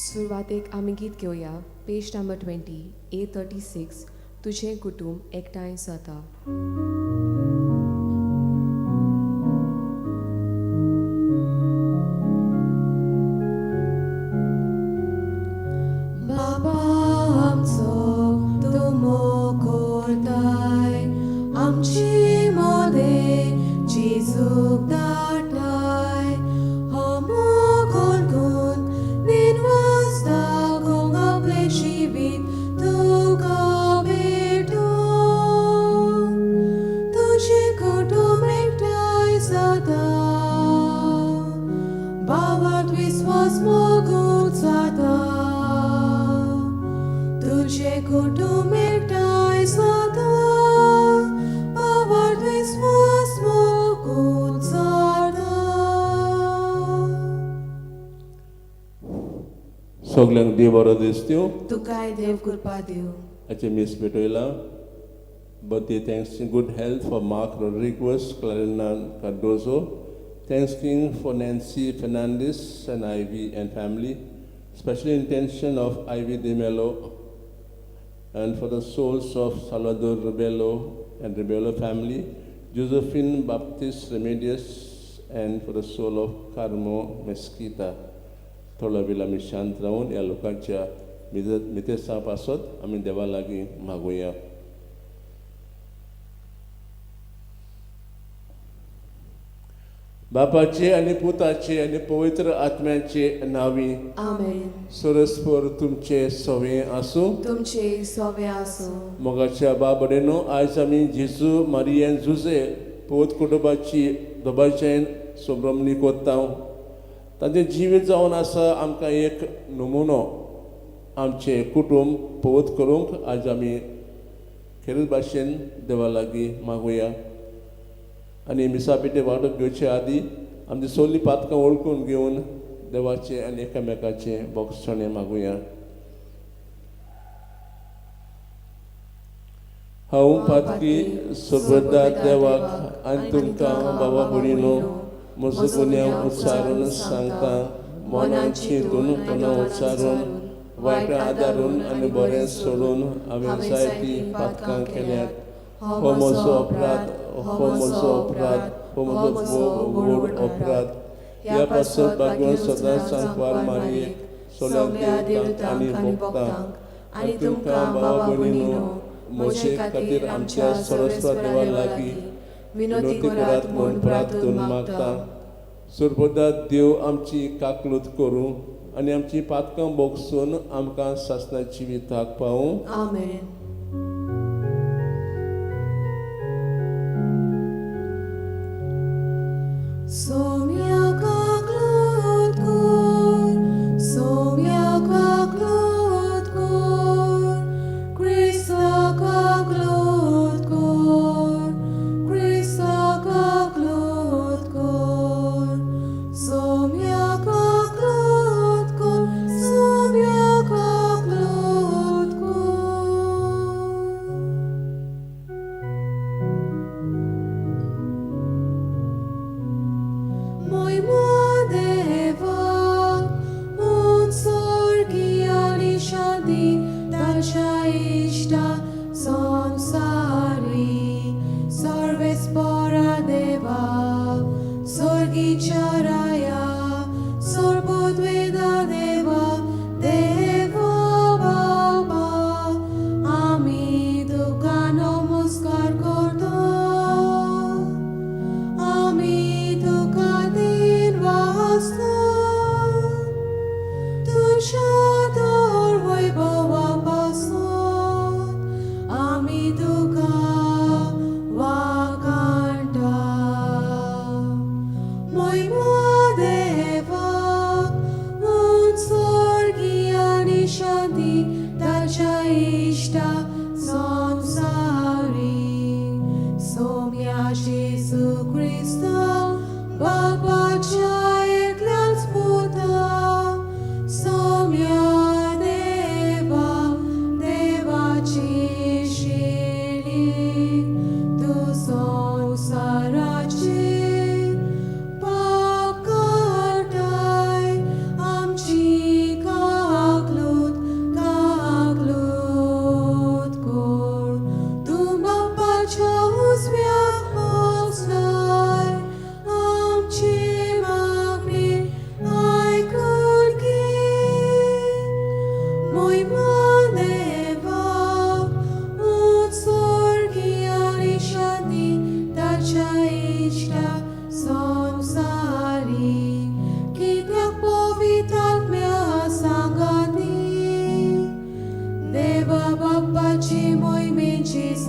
सुरवातेक आमी गीत घेवया पेज नंबर 20 A36 तुजें कुटूंब एकठांय जाता. बाबा आमचो तूं मोग करताय आमची मोदें जेजूक धाडटाय हो मोग वळखून निनवास दाखोवंक आपलें जिवीत तुका भेटूं तुजें कुटूंब एकठांय जाता भावार्थ विस्वास मोगूच जाता तुजें कुटूंब एकठांय जाता भावार्थ विस्वास मोगूच जाता. सगल्यांक देव बरो दीस दिवं. तुकाय देव कृपा दिवं. हाचें मीस पेटयलां. Birthday thanks good health for Mark Rodriguez, Clarina Cardozo. Thanksgiving for Nancy Fernandez and Ivy and family. Special intention of Ivy De Mello and for the souls of Salvador Rebello and Rebello family, Josephine Baptist Remedios, and for the soul of Carmo Mesquita. थोडो वेळ आमी शांत रावन ह्या लोकांच्या मितेसा पासत आमी देवा लागीं मागुया. बापाचे आनी पुताचे आनी पवित्र आत्म्याचे नांवी. आमेन. सरस्पर तुमचे सवे आसूं. तुमचे सोवे आसूं. मोगाच्या बाबडेनो, आयज आमी जेजू, मारियन, जुजे पवित्र कुटुंबाची दोबाच्यान संभ्रमणी कोत्ता. तांचें जिवीत जावन आसा आमकां एक नमुनो. आमचें कुटुंब पवित्र करूंक आज आमी खेरीत भाशेन देवा लागीं मागुया आनी मिसा पेटे वांटो घेवचे आदी आमची सगळीं पातकां वळखून घेवन देवाचें आनी एकामेकाचें बोगसणें मागुया. हांव पातकी सुबद्दा देवाक आनी तुमकां बाबा भयणीनो म्हजो गुन्यांव उच्चारून सांगता. मनान चिंतून, तोंडान उच्चारून, वायट आदारून आनी बरें सोडून हांवें जायतीं पातकां केल्यात. हो म्हजो अपराध, हो म्हजो अपराध, हो म्हजो व्हड अपराध. ह्या पासत भाग्यवान सदांच सांकवार मारयेक, सगळ्या देवतांक आनी भक्तांक आनी तुमकां बाबा भयणीनो म्हजे खातीर आमच्या सरस्वत देवा लागीं विनवती करात म्हूण प्रार्थून मागता. सुरबदात देव आमची काकलूत करूं आनी आमची पातकां बोगसून आमकां सासणाची जिविताक पावूं. आमेन. सोम्या काकलूत कर, सोम्या काकलूत कर, क्रिस्ता काकलूत कर, क्रिस्ता काकलूत कर, सोम्या काकलूत कर, सोम्या काकलूत कर.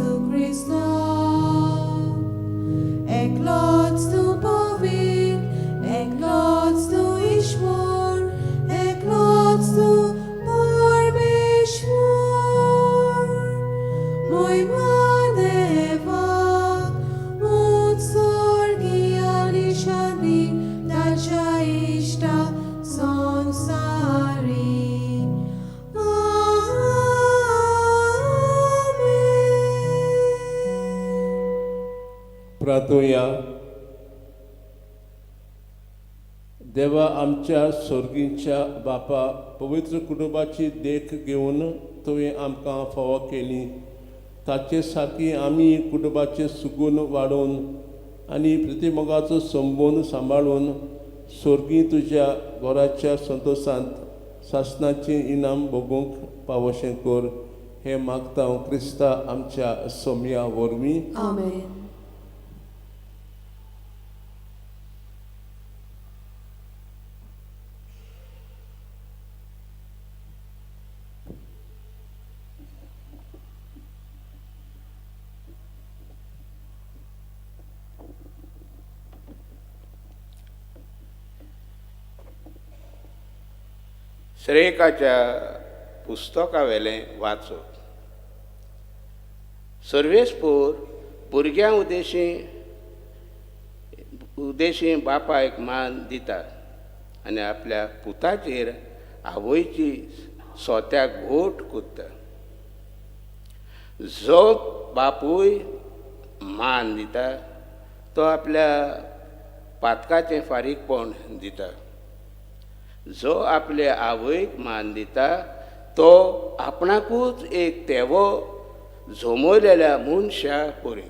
जेजू क्रिस्ता. एकलोच तूं पवित्र, एकलोच तूं ईश्वर, एकलोच तूं परमेश्वर. मोयमा देवाक उत्सर्गी आनी शांती ताच्या इश्टा संवसारी. आमेन. प्रार्थुया. देवा आमच्या सोर्गीच्या बापा, पवित्र कुटुंबाची देख घेवन तुवें आमकां फावो केली, ताचे सारकी आमी कुटुंबाचे सुगून वाडोवन आनी प्रतिमोगाचो संबंद सांबाळून सोर्गी तुज्या घराच्या संतोशांत सासणाचें इनाम भोगूंक पावोशें कर, हें मागता हांव क्रिस्ता आमच्या सोमया वरवीं. आमेन. श्रेयकाच्या पुस्तकावेलें वाचप. सर्वेस्पोर भुरग्यां उद्देशी बापायक मान दिता आनी आपल्या पुताचेर आवयची सोत्याक घोट कोत्ता. जो बापूय मान दिता तो आपल्या पातकाचें फारीकपण दिता. जो आपले आवयक मान दिता तो आपणाकूच एक तेवो झोमयलेल्या मनशा परी.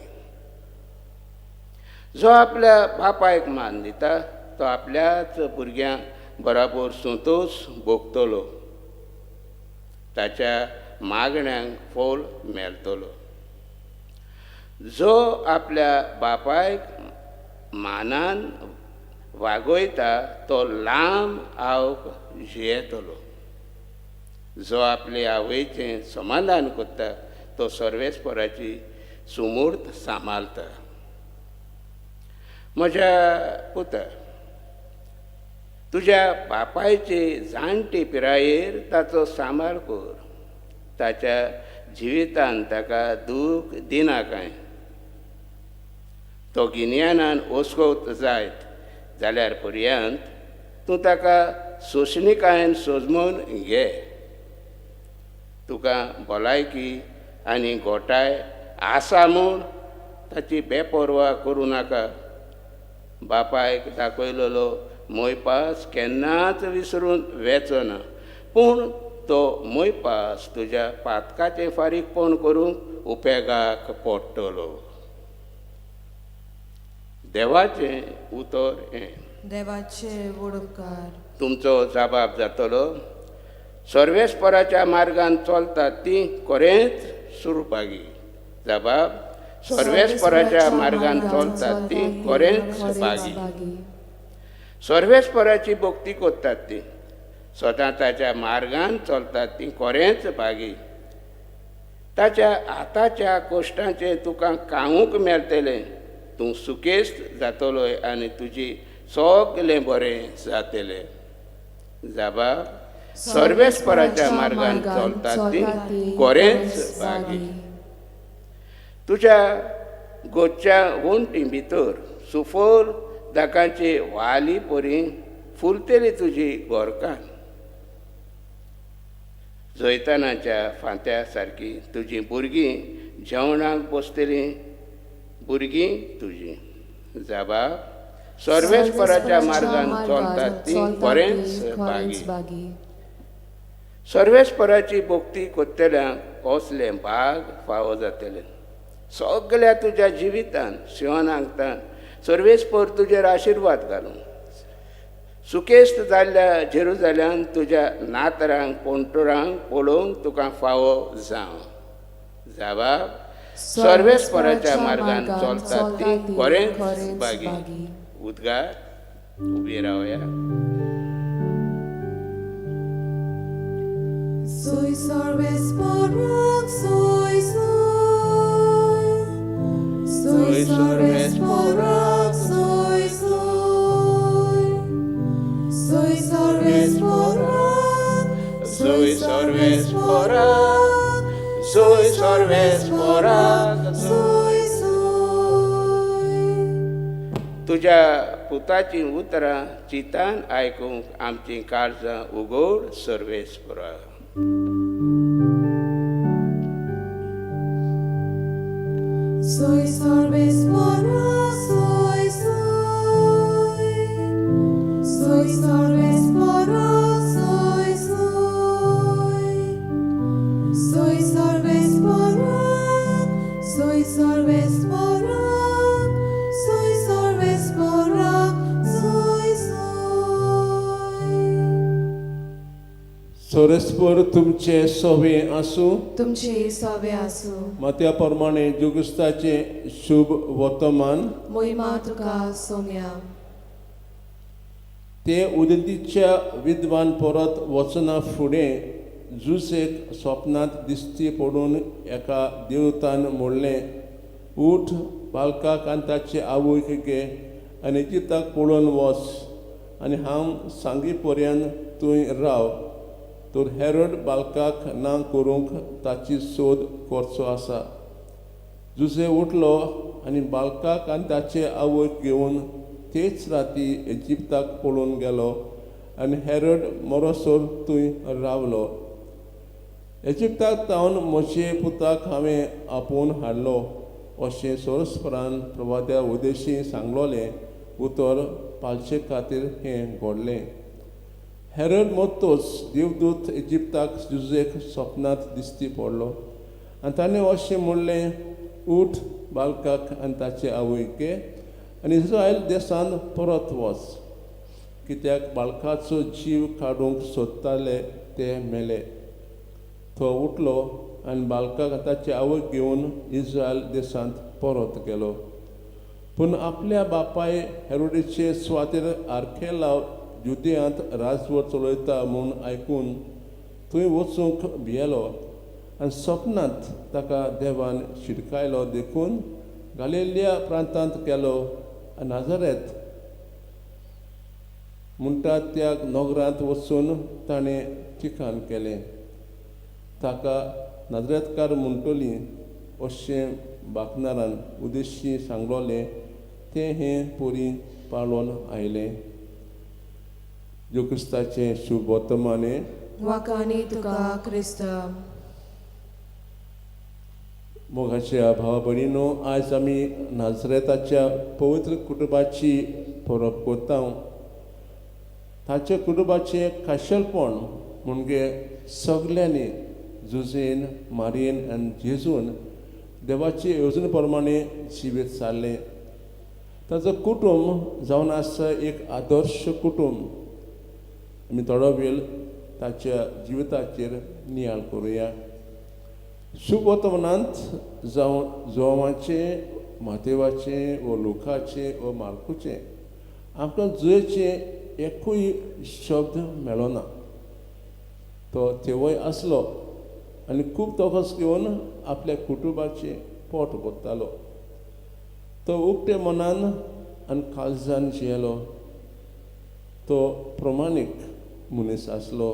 जो आपल्या बापायक मान दिता तो आपल्याच भुरग्यां बराबर संतोश भोगतलो, ताच्या मागण्यांक फळ मेळटलो. जो आपल्या बापायक मानान वागयता तो लांब आवक जियेतलो. जो आपले आवयचें समाधान करता तो सर्वेस्पराची सुमूर्त सांबाळता. म्हज्या पुता, तुज्या बापायचे जाणटे पिरायेर ताचो सांबाळ कर, ताच्या जिवितान ताका दूख दिनाकाय. तो गिन्यानान ओसकोत जायत जाल्यार पर्यंत तूं ताका सोंसणिकायेन सोजमून घे. तुका भलायकी आनी गोठाय आसा म्हूण ताची बेपर्वा करूं नाका. बापायक दाखयलेलो मोयपास केन्नाच विसरून वेचो ना, पूण तो मोयपास तुज्या पातकाचें फारीकपण करूंक उपेगाक पडटलो. देवाचें उतर हें. देवाचे वडोपकार. तुमचो जबाब जातलो. सर्वेस्पराच्या मार्गान चलतात ती खरेंच सुरपागी. जबाब सर्वेस्पराच्या मार्गान चलतात ती खरेंच बागी. सर्वेस्पराची भक्ती करतात ती सदां ताच्या मार्गान चलतात ती खरेंच बागी. ताच्या हाताच्या कश्टांचें तुका खावंक मेळटलें, तूं सुकेस्त जातलो आनी तुजी सगलें बरें जातलें. जबाब सर्वेस्पराच्या मार्गान चलतात ती खरेंच बागी. तुज्या गोच्या वण्टी भितर सुफल दाकांची वाली परी फुलतली तुजी गोरकान. जैतानाच्या फांत्या सारकी तुजी भुरगीं जेवणाक बसतलीं, भुरगीं तुजी. जबाब सर्वेस्पराच्या मार्गान चलतात ती खरेंच बागी. सर्वेस्पराची भक्ती करतल्यांक असलें भाग फावो जातलें. सगल्या तुज्या जिवितान सियोनांतान सर्वेस्पर तुजेर आशिर्वाद घालूं. सुकेस्त जाल्ल्या जेरुजाल्यान तुज्या नातरांक पोंटुरांक पळोवंक तुका फावो जावं. जबाब सर्वेस्पराच्या मार्गान चलतात ती खरेंच बागी. उदगार. उबी रावया. Soy सर्वेस्पराक soy soy. Soy सर्वेस्पोराक सोय सोय सोय सर्वेस्पोराक सोय सर्वेस्पोराक सोय सर्वेस्पोराक सोय सोय तुज्या पुताचीं उतरां चिंतान आयकूंक आमचीं काळजां उगोड सर्वेस्पोरा. Soy सर्वेस्पोरा soy soy soy सर्वेस्पोरा soy soy soy सर्वेस्पोरा soy सर्वेस्पोरा soy सर्वेस्पोरा soy soy. सोरेस्पर तुमचे सोवे आसूं. तुमचे सोवे आसूं. मात्या प्रमाणे जुगुस्ताचें शुभ वर्तमान. मोहिमा तुका सोम्या. ते उदंतीच्या विद्वान परत वचना फुडें जुसेक स्वप्नांत दिश्टी पडून एका देवतान म्हणलें, उठ, बालकाक आनी ताचे आवयक घे आनी इजिप्ताक पळोवन वच आनी हांव सांगी पर्यंत थंय राव, तर हेरोड बालकाक ना करूंक ताची सोद करचो आसा. जुसे उठलो आनी बालकाक आनी ताचे आवयक घेवन तेच राती इजिप्ताक पळून गेलो आनी हेरोड मरोसर थंय रावलो. इजिप्ताक तावन म्हजे पुताक हांवें आपोवन हाडलो अशें सोरस्परान प्रवाद्या उदेशी सांगलोलें उतर पालचे खातीर हें घडलें. हेरोड मरतच देवदूत इजिप्ताक जुजेक सपनांत दिश्टी पडलो आनी ताणें अशें म्हणलें, उठ, बालकाक आनी ताचे आवयक घे आनी इस्रायल देशांत परत वच, कित्याक बालकाचो जीव काडूंक सोदताले ते मेले. तो उठलो आनी बालकाक ताचे आवयक घेवन इस्रायल देशांत परत गेलो. पूण आपल्या बापाय हेरोडीचे सुवातेर आर्केलाव जुदयांत राजवट चलयता म्हूण आयकून थंय वचूंक भियेलो आनी सपनांत ताका देवान शिडकायलो देखून गालिलिया प्रांतांत गेलो आनी नाजरेत म्हणटा त्या नगरांत वचून ताणें ठिकाण केलें. ताका नाजरेतकार म्हणटली अशें बाकनारान उदेशी सांगलोलें तें हें परी पाळोन आयलें. जो क्रिस्ताचें शुभ वर्तमाने. वाकानी तुका क्रिस्तांव. मोगाच्या भावा भयणीनो, आयज आमी नाजरेताच्या पवित्र कुटुंबाची परब करता. ताच्या कुटुंबाचें खाशेलपण म्हणजे सगल्यांनी जुजेन, मारयेन आनी जेजून देवाचे येवजणे प्रमाणे जिवीत सारलें. ताचो कुटुंब जावन आसा एक आदर्श कुटुंब. आमी थोडो वेळ ताच्या जिविताचेर नियाळ करुया. शुभ वर्तमानांत जावं जोवाचें, मातेवाचें वो लोकाचें वो मार्कुचें आमकां जुयेचें एकूय शब्द मेळना. तो तेवय आसलो आनी खूब तोखस घेवन आपल्या कुटुंबाचें पोट भरतालो. तो उक्ते मनान आनी काळजान जियेलो. तो प्रमाणीक मनीस आसलो.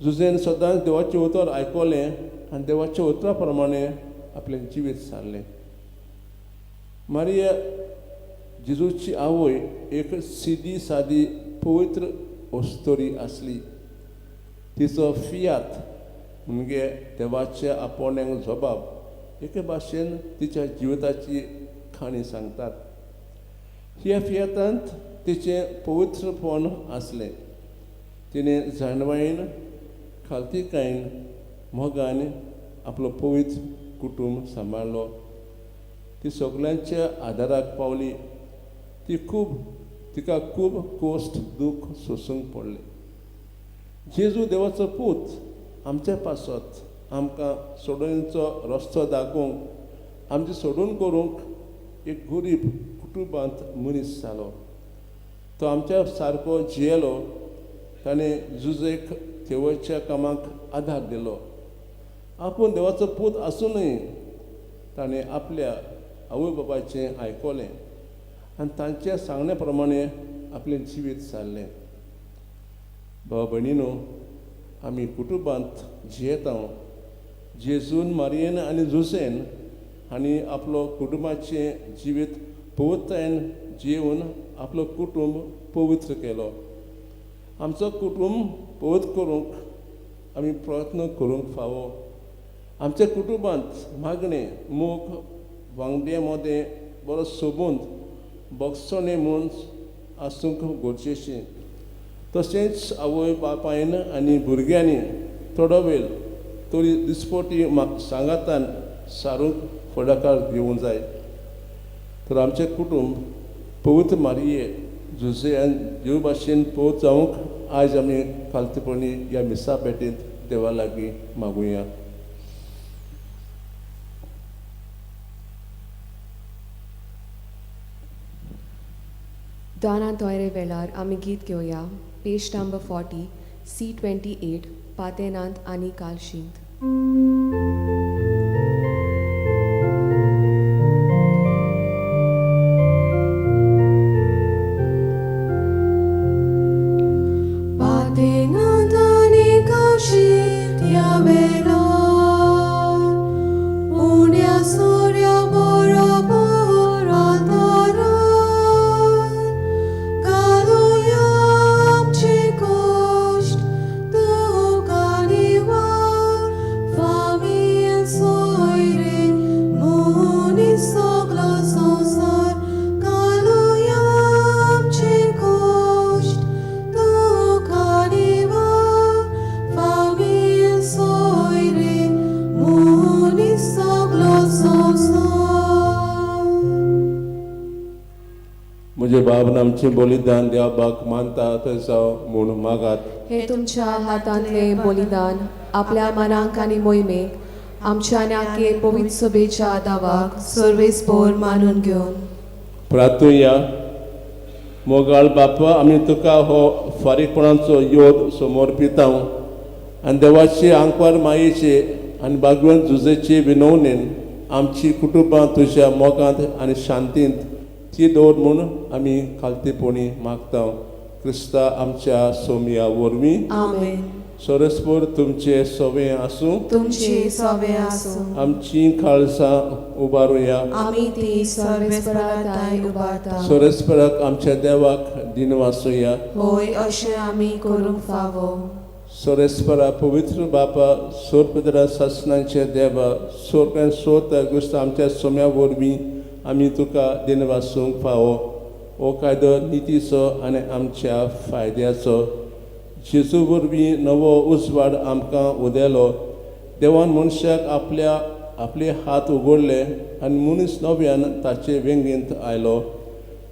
जुजेन सदांच देवाचें उतर आयकलें आनी देवाच्या उतरा प्रमाणे आपलें जिवीत सारलें. मारिया जेजूची आवय एक सिदी सादी पवित्र अस्तोरी आसली. तिचो फियात म्हणजे देवाच्या आपोवण्याक जबाब एके भाशेन तिच्या जिविताची काणी सांगतात. ह्या फियातांत तिचें पवित्रपण आसलें. तिणें जाणवायेन, खालतीकायेन, मोगान आपलो पवित्र कुटूंब सांबाळ्ळो. ती सगल्यांच्या आदाराक पावली. तिका खूब कोश्ट दूख सोंसूंक पडलें. जेजू देवाचो पूत आमच्या पासत आमकां सोडणीचो रस्तो दाखोवंक, आमचें सोडून करूंक एक गरीब कुटुंबांत मनीस जालो. तो आमच्या सारको जियेलो. ताणें जुजेक देवाच्या कामाक आदार दिलो. आपूण देवाचो पूत आसुनूय ताणें आपल्या आवय बापायचें आयकलें आनी तांच्या सांगण्या प्रमाणें आपलें जिवीत सारलें. भाव भयणीनो, आमी कुटुंबांत जियेता. जेजून, मारयेन आनी जुसेन हांणी आपलो कुटुंबाचें जिवीत पवित्रतायेन जियेवन आपलो कुटुंब पवित्र केलो. आमचो कुटुंब पवित्र करूंक आमी प्रयत्न करूंक फावो. आमच्या कुटुंबांत मागणें, मोग, वांगड्यां मदें बरो सोबून भोगसणें म्हूण आसूंक गरजेचें. तशेंच आवय बापायन आनी भुरग्यांनी थोडो वेळ तरी दिसपटी सांगातान सारूंक फुडाकार घेवंक जाय. तर आमचें कुटुंब पवित्र मारिये जुजे आनी देव भाशेन पवित्र जावंक आयज आमी खालतेपणी ह्या मिसा भेटेंत देवा लागीं मागुया. दाना तोयरे वेळार आमी गीत घेवया पेज नंबर 40 C28 पातेनांत आनी कालशींत. पातेनांत आनी काशींत ह्या वेळार उण्या सोऱ्या बरोबर आदारार घालुया आमचे कश्ट तुका निवार फामील सोयरे मनीस सगलो संवसार घालुया आमचे कश्ट तुका निवार फामील सोयरे मनीस सगलो संवसार. म्हजे बाब आमचें बलिदान देवा बाक मानता थंय जावं म्हूण मागात. हे तुमच्या हातांतलें बलिदान आपल्या मनांक आनी मोहिमेक आमच्या नाके पवित्र सभेच्या दावाक सर्वेस्पोर मानून घेवन प्रार्थुया. मोगाळ बापा, आमी तुका हो फारीकपणाचो योद समर्पिता आनी देवाचे आंकवार मायेचे आनी बागवंत जुजेचे विनवणेन आमची कुटुंबां तुज्या मोगांत आनी शांतींत ती दवर म्हूण आमी खालतेपणी मागता. क्रिस्ता आमच्या सोमया वरवीं. आमेन. सरस्पर तुमचे सवे आसूं. तुमचे सवे आसूं. आमची काळसां उबारुया. आमी ती सर्वेस्पराताय उबारता. सरस्पराक आमच्या देवाक दिनवासुया. होय, अशें आमी करूंक फावो. सोरेस्परा पवित्र बापा, सोरपदरा सासणांचे देवा, सोरप्यान सोत गुस्त आमच्या सोम्या वरवीं आमी तुका दिनवासूंक फावो. हो कायदो नितीचो आनी आमच्या फायद्याचो. जेजू वरवीं नवो उजवाड आमकां उदेलो. देवान मनशाक आपल्या आपले हात उगडले आनी मनीस नव्यान ताचे वेंगेंत आयलो.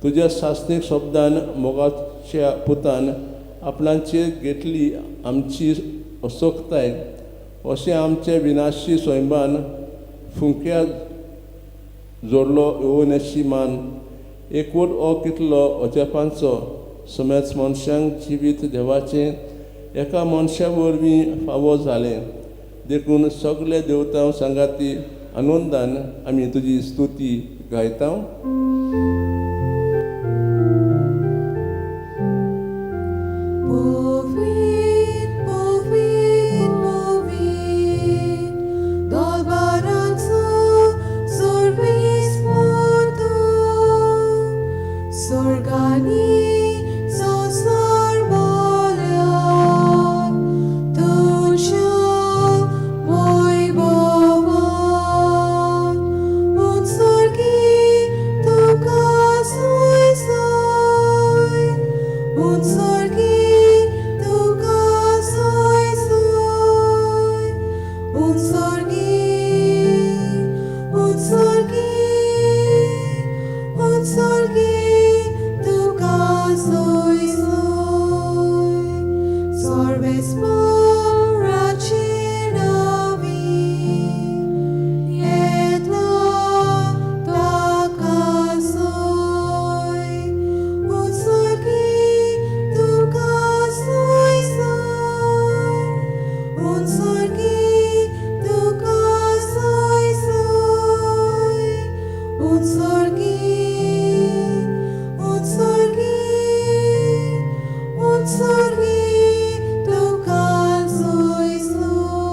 तुज्या सासणीक शब्दान मोगाच्या पुतान आपणाचेर घेतली आमची असोकताय. अशें आमचे विनाशी स्वयंबान फुंक्या जोडलो येवनशी मान. एकवट हो कितलो अजापांचो समेच मनशांक जिवीत देवाचें एका मनशा वरवीं फावो जालें. देखून सगळे देवतां सांगाती आनंदान आमी तुजी स्तुती गायता. पवित्र पवित्र पवित्र दरबाराचो सर्वेस्पर तूं स्वर्गांनी संवसार भरल्यार तुज्या वैभवान उत्सर्गी तुका सोय सोय उत्सर्गी तुका सोय सोय उत्सर्गी उत्सर्गी उत्सर्गी तुका सोय सोय सर्वेस्पराचे नांवी येतलो ताका सोय उत्सर्गी तुका सोय सोय उत्सर्गी तुका सोय सोय. उत्सर्गी उत्सर्गी उत्सर्गी तुका सोय सोय.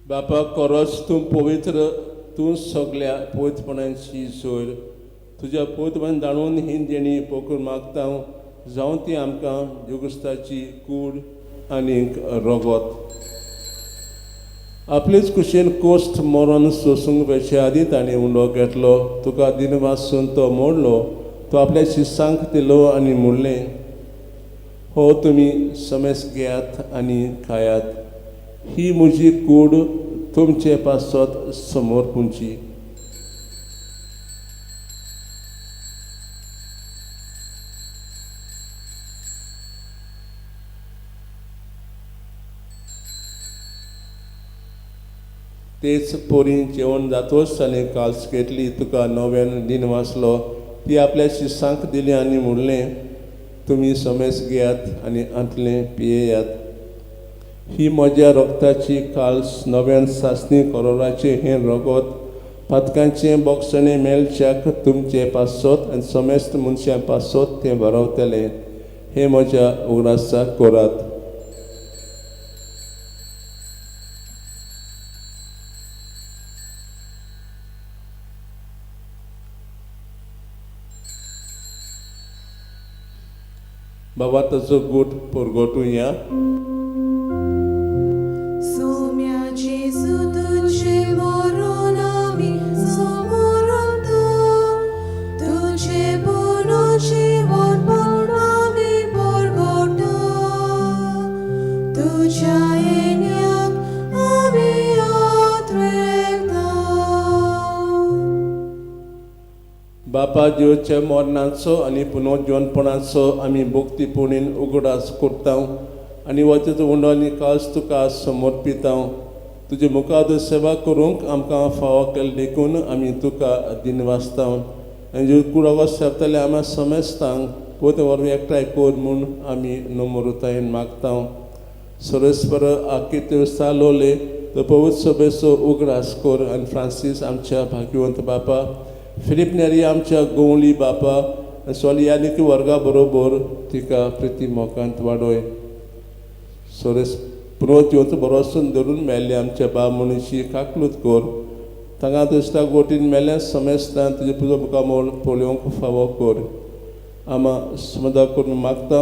बापा कोरोच तूं पवित्र, तूं सगल्या पवित्रपणाची जोर. तुज्या पवित्रपणान जाणून ही देणी पोकून मागता, जावं ती आमकां जेगुस्ताची कूड आनीक रगत. आपलेच कुशेन कोश्ट मरण सोसूंक वेचे आदीं ताणें उंडो घेतलो, तुका दिनवासून तो मोडलो, तो आपल्या शिसांक दिलो आनी म्हणलें, हो तुमी समेस घेयात आनी खायात, ही म्हजी कूड तुमचे पासत समोर पुंची. तेच पोरी जेवण जातोच ताणें काल्स घेतली, तुका नव्यान दिन वाचलो, ती आपल्या शिसांक दिली आनी म्हणलें, तुमी समेस घेयात आनी आंतलें पियेयात, ही म्हज्या रगताची काल्स नव्यान सासणी करोराचें हें रगत पातकांचें बोगसणें मेळच्याक तुमचें पासत आनी समेस्त मनशां पासत तें बरोवतलें. हें म्हज्या उगडासाक करात. बाबा ताचो गूट परगटुया. सोम्या जेजू तुझे मरण आमी समोरता, तुझे पुनो जिवनपण आमी परगटा, तुझ्या येण्याक आमी आत्रेता. बापा देवच्या मरणाचो आनी पुनर्जीवनपणाचो आमी भक्तीपुणीन उगडास करता आनी वचत उंडो आनी कास तुका समर्पिता. तुजे मुखार सेवा करूंक आमकां फावो केल्लें देखून आमी तुका दिनवासता आनी जे कुडागो सेवतले आमी समेस्तांक पोत वरवीं एकठांय कर म्हूण आमी नम्रतायेन मागता. सरस्पर आकित्यो सालोले तो पवित्र सभेचो उगडास कर आनी फ्रांसीस आमच्या भाग्यवंत बापा, फिलीप नेरी आमच्या गोवली बापा आनी सोलियानिकी वर्गा बरोबर तिका प्रिती मोकांत वाडोय. सोरेस पुनर्जिवंत बरोसून धरून मेल्ले आमच्या बा मनीशी काकलूत कर, तांगा तुजता गोटीन मेल्ल्या समेस्तान तुजे पुजो मुखामोल पळोवंक फावो कर. आमा समजा करून मागता.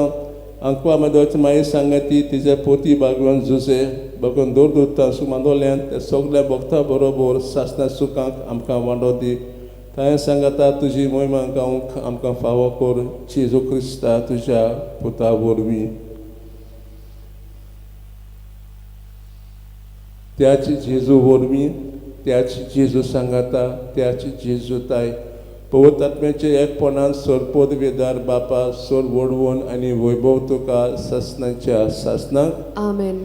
आंकवा मादोची माई सांगाती तिच्या पोती बागवान जुसे बगून दूर दुत्ता सुमादोल्यान त्या सगल्या भक्ता बरोबर सासना सुखांक आमकां वांडो दी. ताणें सांगता तुजी मोहिमा गावंक आमकां फावो कर, जेजू क्रिस्ता तुज्या पुता वरवीं. त्याच जेजू वरवीं, त्याच जेजू सांगाता, त्याच जेजू ताय पवित्र आत्म्याचे एकपणान सोरपोद वेदार बापा सोर वडवण आनी वैभव तुका सासनाच्या सासनाक. आमेन.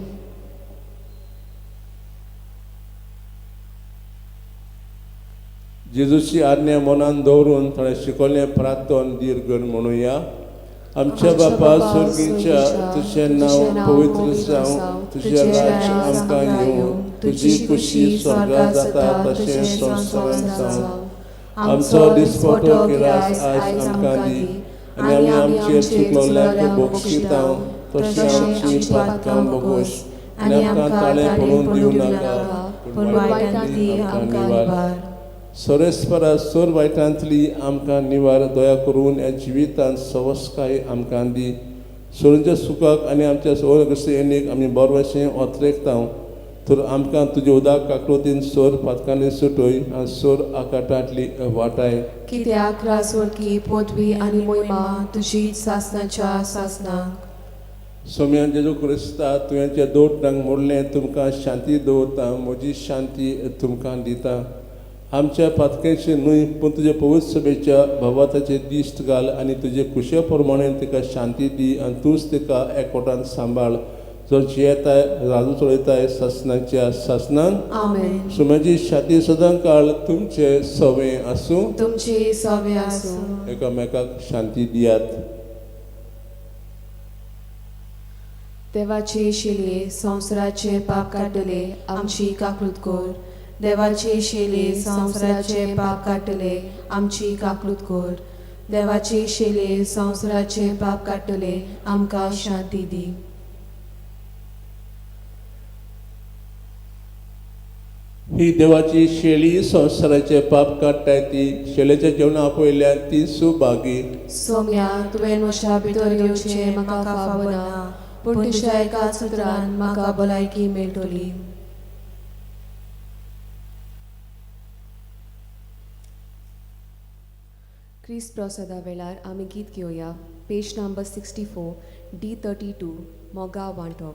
जेजूची आज्ञा मनान दवरून थोडें शिकवलें प्रार्थन दीर्घ म्हणुया. आमच्या बापा स्वर्गीच्या, तुजें नांव पवित्र जावं, तुजें राज्य आमकां येवं, तुजी खुशी स्वर्गात जाता तशें संवसारांत जावं. आमचो दिसपटो गिरास आयज आमकां दी आनी आमी आमचेर चुकलोल्याक बक्षिता तशें आमची पातकां बोगोश आनी आमकां ताळें पडून दिवं नाका, पूण वायटांतली आमकां निवार. सोरेस्परा सोर वायटांतली आमकां निवार. दया करून ह्या जिवितांत सवस्काय आमकां दी. सोरूंच्या सुखाक आनी आमच्या सोर क्रिस्तियनीक आमी बरवशें ओतरेकता, तर आमकां तुजे उदक काकळुतीन सोर पातकांनी सुटय आनी सोर आकाटांतली वाटाय. कित्याक राजवडकी पदवी आनी मोहिमा तुजी सासनाच्या सासनाक. सोम्यान जेजू क्रिस्ता तुवें जे दोटांक मोडलें, तुमकां शांती दवरता, म्हजी शांती तुमकां दिता. आमच्या पातकेचे न्हय पूण तुजे पवित्र सभेच्या भवाताचे दिश्ट घाल आनी तुजे खुशे प्रमाणे तिका शांती दी आनी तूंच तिका एकवटान सांबाळ, जो जियेताय राजू चलयताय सासनाच्या सासनान. आमेन. सोम्याची शांती सदां काळ तुमचे सवे आसूं. तुमची सवे आसूं. एकामेकाक शांती दियात. देवाची शिले संवसाराचे पाप काडटले, आमची काकूत कर. देवाची शेली संवसाराचे पाप काडटले आमची काकूत कर. देवाची शेली संवसाराचे पाप काडटले आमकां शांती दी. ही देवाची शेळी संवसाराचे पाप काडटाय ती शेळेच्या जेवणा आपयल्या ती सुभागी. सोम्या, तुवें म्हज्या भितर येवचें म्हाका फावना, पूण तुज्या एकाच उतरान म्हाका भलायकी मेळटली. क्रिस्त प्रसादा वेळार आमी गीत घेवया. पेज नंबर 64 D32 मोगा वांटप.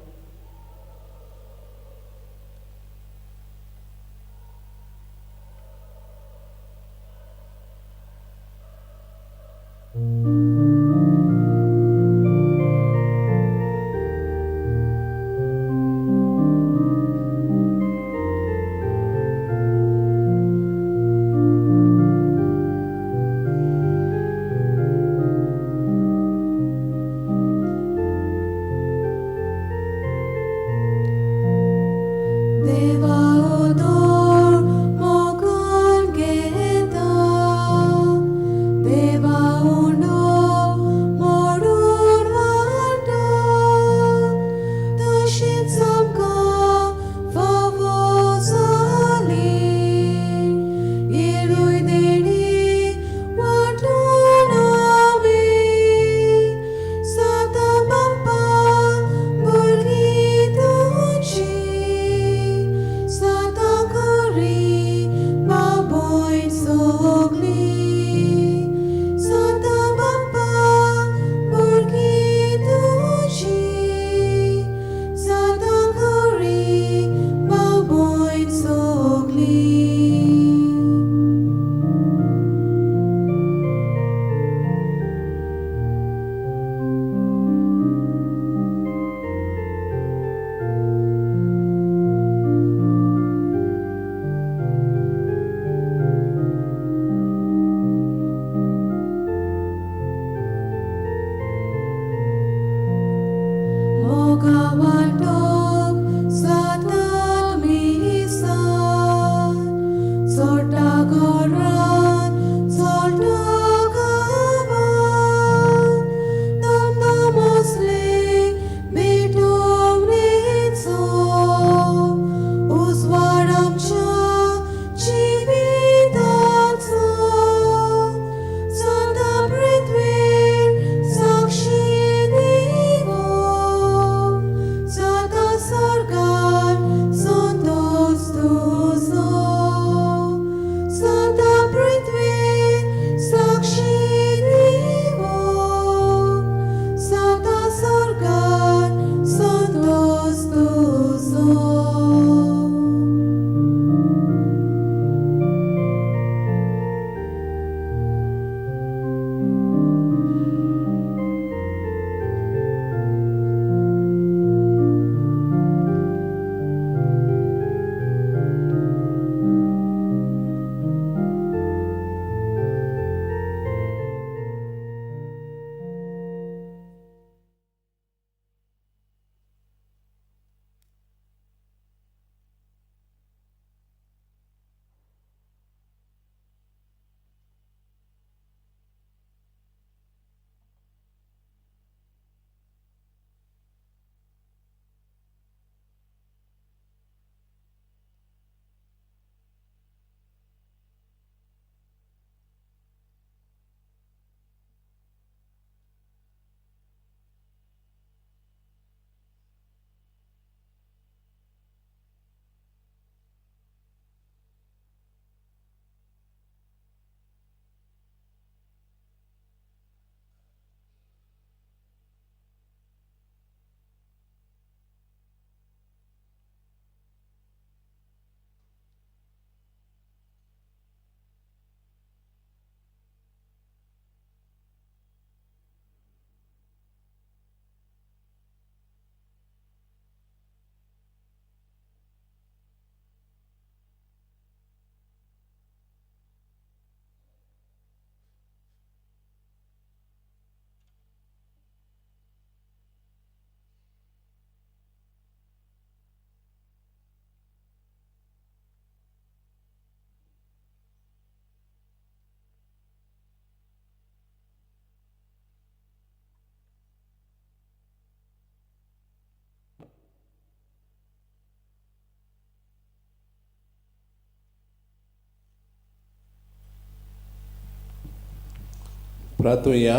प्रार्थुया.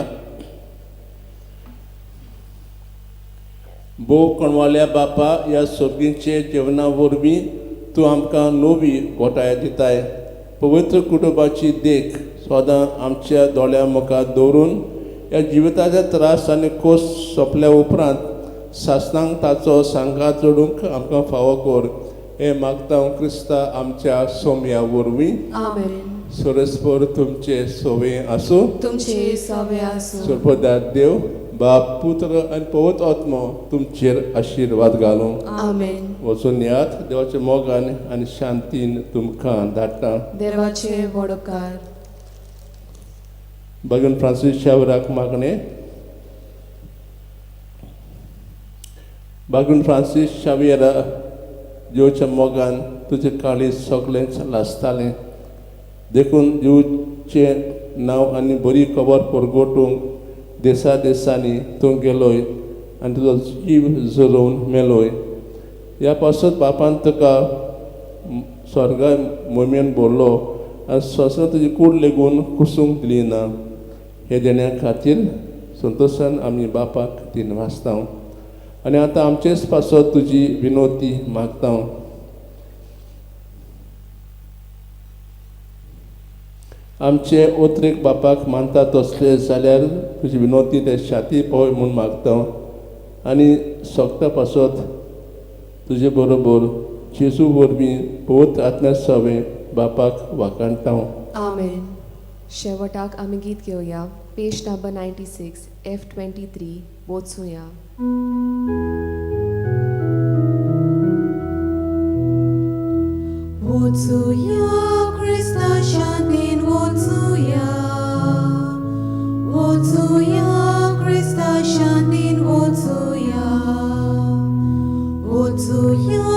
भोव कणवाल्या बापा, ह्या सोबीचे जेवणा वरवीं तूं आमकां नवी गोठाय दिताय. पवित्र कुटुंबाची देख सदां आमच्या दोळ्या मुखार दवरून ह्या जिविताचे त्रास आनी खोस सोंपल्या उपरांत सासणांक ताचो सांगात जोडूंक आमकां फावो कर, हें मागता क्रिस्ता आमच्या सोम्या वरवीं. आमेन. सरस्पर तुमचे सोवे आसूं. तुमचे सवे आसूं. सरपदार देव बाप, पुत्र आनी पवित्र आत्मो तुमचेर आशिर्वाद घालूं. आमेन. वचून यात, देवाच्या मोगान आनी शांतीन तुमकां धाडटा. देवाचे वडोकार. भगन फ्रांसीस शावराक मागणें. बागून फ्रांसीस शावियरा, देवच्या मोगान तुजें काळीज सगळेंच लासतालें, देखून देवचें नांव आनी बरी खबर परगटूंक देसा देसांनी तूं गेलोय आनी तुजो जीव जरोवन मेलोय. ह्या पासत बापान तुका स्वर्गा मोमेन भरलो आनी संवसारांत तुजी कूड लेगून कुसूंक दिली ना. हे देण्या खातीर संतोशान आमी बापाक तीन वाचता आनी आतां आमचेच पासत तुजी विनोती मागता. आमचे ओत्रेक बापाक मानता तसले जाल्यार तुजी विनोती ते शाती पळय म्हूण मागता आनी सोगता पासत तुजे बरोबर जेजू वरवीं पवित्र आत्म्या सवें बापाक वाखाणता. आमेन. शेवटाक आमी गीत घेवया. पेज नंबर 96 F 23. वचुया. वचुया क्रिस्ता शांतीन वचुया, वचुया क्रिस्ता शांतीन वचुया, वचुया.